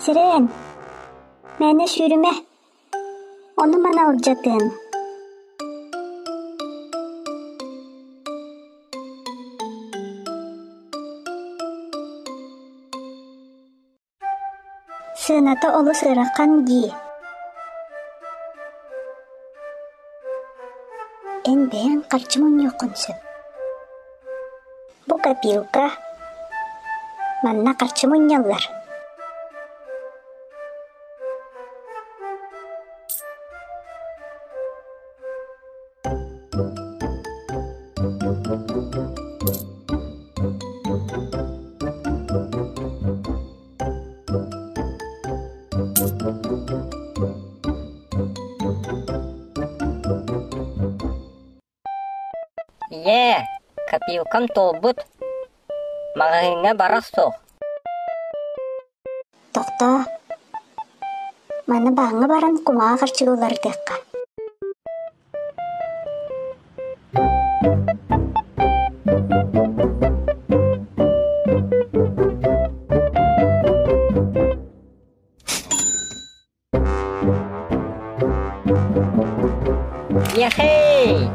Сирэн, мээнэ сүүрүмэ, ону-маны алдьатыаҥ. Сыаната олус ыарахан дии. Эн бэйэҥ харчы мунньуоххун сөп. Бу копилка. Манна харчы мунньаллар. Ийээ, копилкам туолбут, маҕаһыыҥҥа бара охсуох. Тохтоо, маны бааҥҥа баран кумааҕы харчыга уларытыахха. Ехей!